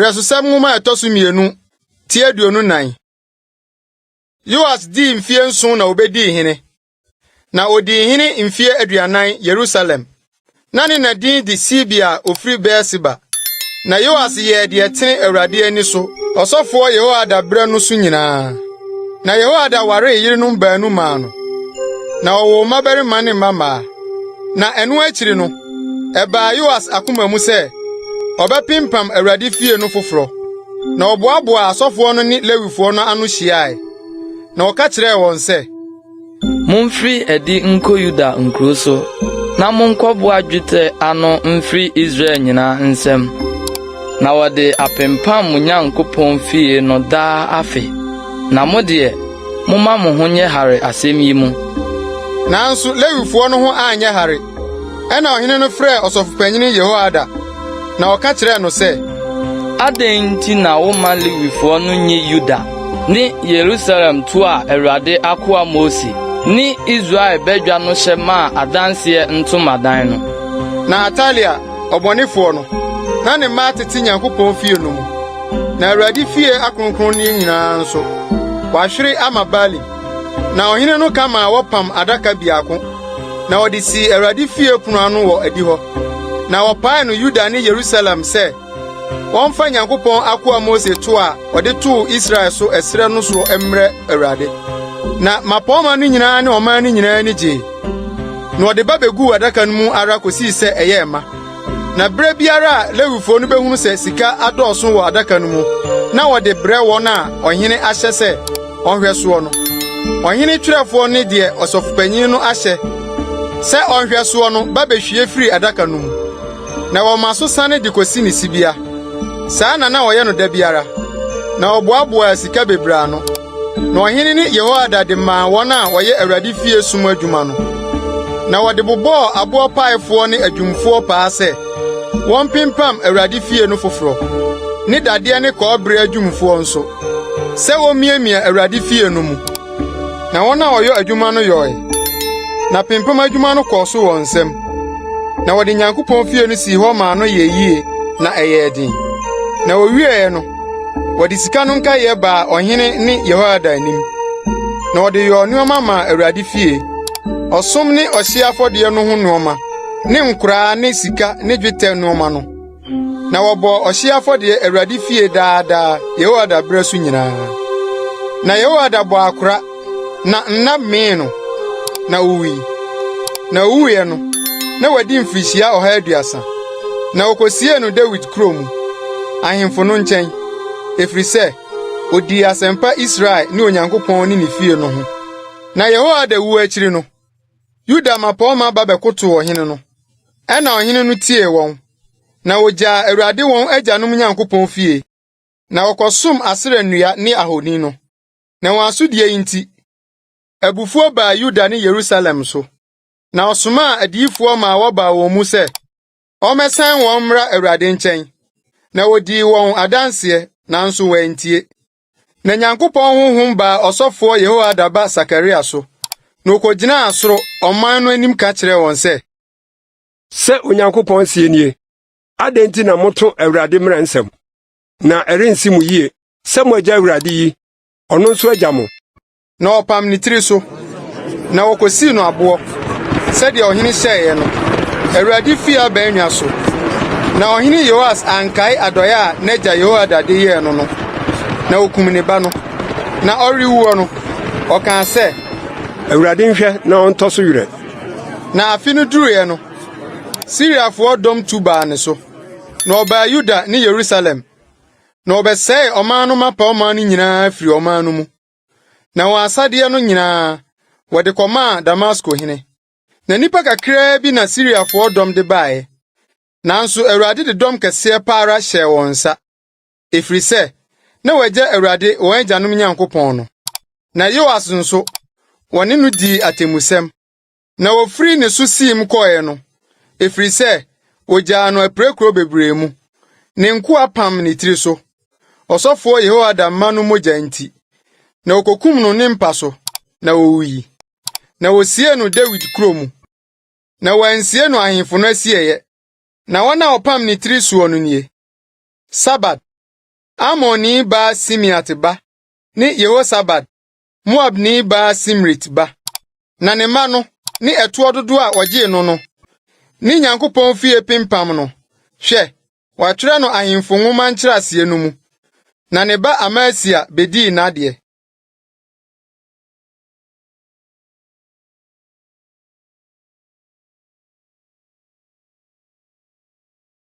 Berɛsosɛm nwoma a ɛtɔ so mmienu, ti 24. Yoas dii mfie 7 na obedii hene, na odii hene mfie 40 Yerusalem. Na ne na din de Sibia a ofiri Beer-Seba. Na Yoas yɛɛ deɛ ɛtene Awurade ani so ɔsɔfoɔ Yehoiada berɛ no so nyinaa. Na Yehoiada waree yerenom baanu maa no, na ɔwoo mmabarima ne mmammaa. Na ɛno akyiri no, ɛbaa Yoas akoma mu sɛ ɔbɛpempam Awurade fie no foforɔ. Na ɔboaboaa asɔfoɔ no ne Lewifoɔ no ano hyiae, na ɔka kyerɛɛ wɔn sɛ, Momfiri adi nkɔ Yuda nkuro so, na monkɔboa dwetɛ ano mfiri Israel nyinaa nsam, na wɔde apempam mo Nyankopɔn fie no daa afe. Na mo deɛ, momma mo ho nyɛ hare asɛm yi mu. Nanso Lewifoɔ no ho anyɛ hare. Ɛnna ɔhene no frɛɛ ɔsɔfopanyin Yehoiada, na ɔka kyerɛɛ no sɛ, Adɛn nti na womma Lewifoɔ no nnye Yuda ne Yerusalem toɔ a Awurade akoa Mose ne Israel badwa no hyɛ maa adanseɛ ntomadan no? Na Atalia, ɔbɔnefoɔ no, na ne mma atete Nyankopɔn fie no mu, na Awurade fie akronkronne nyinaa nso, wɔahwere ama Baalim. Na ɔhene no ka maa wɔpam adaka biako, na wɔde sii Awurade fie pon ano wɔ adihɔ. Na wɔpaee no Yuda ne Yerusalem sɛ wɔmfa Nyankopɔn akoa Mose toɔ a ɔde too Israel so ɛserɛ no so mmrɛ Awurade. Na mmapɔmma no nyinaa ne ɔman no nyinaa ani gyee. Na wɔde ba beguu adaka no mu ara kosii sɛ ɛyɛɛ ma. Na bere biara a Lewifo no behunu sɛ sika adɔɔso wɔ adaka no mu, na wɔde brɛ wɔn a ɔhene ahyɛ sɛ ɔnhwɛ soɔ no, ɔhene twerɛfoɔ ne deɛ ɔsɔfopanyin no ahyɛ sɛ ɔnhwɛ soɔ no ba behwie firi adaka no mu, na wɔma so sane de kosi ne sibea. Saa na na wɔyɛ no da biara, na wɔboaboaa sika bebree ano. Na ɔhene ne Yehoiada de maa wɔn a wɔyɛ Awurade fie som adwuma no. Na wɔde bobɔɔ aboɔpaefoɔ ne adwumfoɔ paa sɛ wɔmpempam Awurade fie no foforɔ, ne dadeɛ ne kɔbere adwumfoɔ nso, sɛ wommiamia Awurade fie no mu. Na wɔn a wɔyɔ adwuma no yɔe, na pempam adwuma no kɔɔ so wɔn nsam. Na wɔde Nyankopɔn fie no sii hɔ maa no yɛɛ yiye na ɛyɛɛ den. Na wowieɛ no, wɔde sika no nkaeɛ baa ɔhene ne Yehoiada anim, na wɔde yɔɔ nneɛma maa Awurade fie, ɔsom ne ɔhyeɛ afɔdeɛ no ho nneɛma, ne nkoraa ne sika ne dwetɛ nneɛma no. Na wɔbɔɔ ɔhyeɛ afɔdeɛ Awurade fie daa daa Yehoiada berɛ so nyinaa. Na Yehoiada bɔɔ akora, na nna mee no, na owui. Na owuiɛ no, na wadi mfirihyia 130. Na wokosiee no Dawid kurow mu, ahemfo no nkyɛn, efiri sɛ, odii asɛmpa Israel ne Onyankopɔn ne ne fie no ho. Na Yehoiada wu akyiri no, Yuda mmapɔmma ba bɛkotow ɔhene no. Ɛnna ɔhene no tiee wɔn, na wogyaa Awurade wɔn agyanom Nyankopɔn fie, na wɔkɔsom Asera nnua ne ahoni no. Na wɔn asodie yi nti, abufuo baa Yuda ne Yerusalem so. Na ɔsomaa adiyifoɔ maa wɔbaa wɔn mu sɛ wɔmmɛsan wɔn mmra Awurade nkyɛn. Na wodii wɔn adanseɛ, nanso wɔantie. Na Nyankopɔn honhom baa ɔsɔfoɔ Yehoiada ba Sakaria so, na okogyinaa soro ɔman no anim ka kyerɛɛ wɔn sɛ, Sɛ Onyankopɔn seɛ nie, adɛn nti na moto Awurade mmara nsɛm? Na ɛrensi mo yie sɛ moagya Awurade yi, ɔno nso agya mo. Na wɔpam ne tiri so, na wokosii no aboɔ, sɛdeɛ ɔhene hyɛeɛ no, Awurade fie abannwa so. Na ɔhene Yoas ankae adɔe a n'agya Yehoiada de yɛɛ no no, na okum ne ba no. Na ɔrewuo no, ɔkaa sɛ, Awurade nhwɛ na ɔntɔ so werɛ. Na afe no duruiɛ no, Siriafoɔ dɔm tu baa ne so, na ɔbaa Yuda ne Yerusalem, na ɔbɛsɛee ɔman no mmapɔmma no nyinaa firii ɔman no mu. Na wɔn asadeɛ no nyinaa, wɔde kɔmaa Damasko hene. Na nnipa kakraa bi na Siriafoɔ dɔm de baeɛ, nanso Awurade de dɔm kɛseɛ pa ara hyɛɛ wɔn nsa, ɛfiri sɛ na wɔagya Awurade wɔn agyanom Nyankopɔn no. Na Yoas nso, wɔne no dii atemmusɛm. Na wɔfirii ne so siim kɔeɛ no, ɛfiri sɛ wɔgyaa no apirakuro bebree mu. Ne nkoa pam ne tiri so, ɔsɔfoɔ Yehoiada mma no mogya nti. Na wɔkɔkum no ne mpa so, na owui. Na wɔsiee no Dawid kuro mu, na wɔansie no ahemfo no asieeɛ. Na wɔn a wɔpam ne tiri soɔ no nie: Sabad, Amonni baa Simeat ba ne Yehosabad, Moabni baa Simrit ba. Na ne mma no ne ɛtoɔ dodow a wɔgyee no no, ne Nyankopɔn fie pempam no, hwɛ, wɔatwerɛ no ahemfo nhoma nkyerɛase no mu. Na ne ba Amasia bedii n'ade.